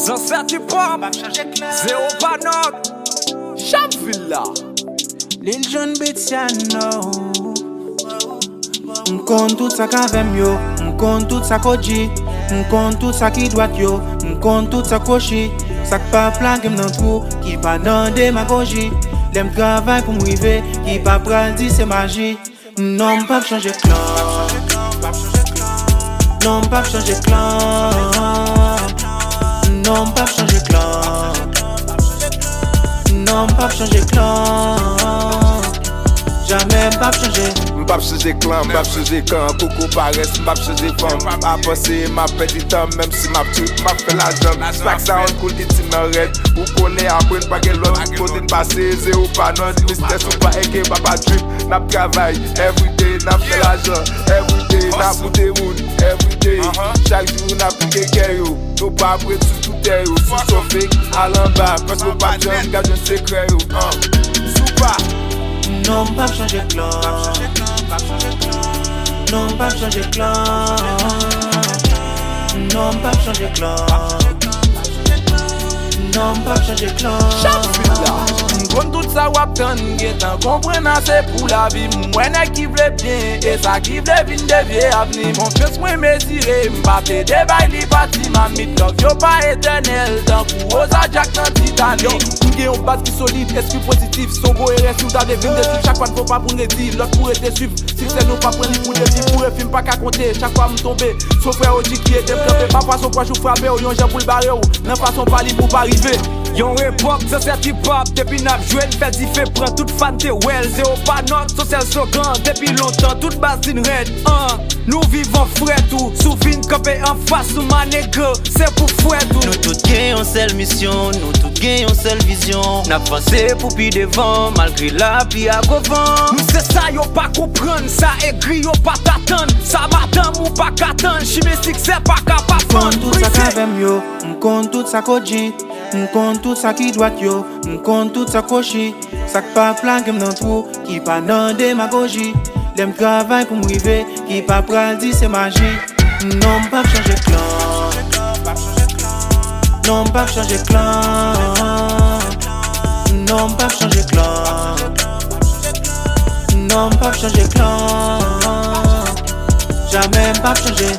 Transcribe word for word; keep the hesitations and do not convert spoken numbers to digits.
Zansèt hip hop, zewo pa nòt. Chap vil la. Lil John Beats, ya know. M konn tout sa k avè m yo, m konn tout sa k O G, m konn tout sa ki dwat yo, m konn tout sa k kwochi, sa k pa plage m nan twou, ki pa nan demagoji. Lè m travay pou m rive, ki pa pral di se maji. Non, m p ap chanje klan. Non, m p ap chanje klan. Non, m p ap chanje klan. Non, m p ap chanje klan. Jamè m p ap chanje. M p ap chanje klan, m p ap chanje kan. Koko parès, m p ap chanje fanm. M pa panse m ap pèdi tan, menm si m ap trip, m ap fè lajan. Black Sound, Cool Kitty nan rèd. Ou konnen apre n pa gen lòt kote n pase. Zewo pa nòt, mistè sou pa enke papa trip. N ap travay, everyday n ap fè lajan. Everyday n ap moute moun, everyday. Chak jou n ap pike kè yo. Nou pa prèt sou tout tè yo. Si w so fake, al anba. Paske w p ap janm ka jwenn sekrè yo. Sou pa. Non, m p ap chanje klan. Non, m p ap chanje klan. Non, m p ap chanje klan. Non, m p ap chanje klan. Chap vil la. M konn tout sa w ap tann, gentan konprann ase pou lavi. M wè nèg ki vle byen, e sa ki vle vin devye avni. Konfyans mwen mezire, m pa plede bay li pati mamit. Love yo pa etènèl, tankou Rosa Jack nan Titanic. Yo, m gen yon baz ki solid, espri pozitif. Se yon gwo erè si w ta vle vin detwi. Chak fwa n fè yon pa pou n redi, lòt pou rete swiv. Siksè nou pa pran li pou defi, pou refi m pa ka konte. Chak fwa m tonbe, se yon frè O G ki ede m kanpe. Pafwa se yon pwòch ou frape w, yon jan pou l bare w. Nan fason pa li pou pa rive. Yon epòk, zansèt hip hop, depi n ap jwe, n fè dife, pran tout fan te wè l. Zewo pa nòt, se yon sèl slogan, depi lontan, tout baz di n rèd. An, nou viv an frè tou, si w vin kanpe anfas nou, my nigga, se pou fwèt ou. Nou tout gen yon sèl misyon, nou tout gen yon sèl vizyon. N ap vanse pou pi devan, malgre lapli ak gwo van. Nou se sa yo pa konprann, sa egri yo pa t atann, sa madanm ou pa ka tann, chimè siksè pa ka pa fann. M konn tout sa k avè m yo, m konn tout sa k O G, m konn tout sa ki dwat yo, m konn tout sa k kwochi, sa k pa plage m nan twou, ki pa nan demagoji. Lè m travay pou m rive, ki pa pral di se maji. Non, m p ap chanje klan. Non, m p ap chanje klan. Non, m p ap chanje klan. Non, m p ap chanje klan. Jamè m p ap chanje.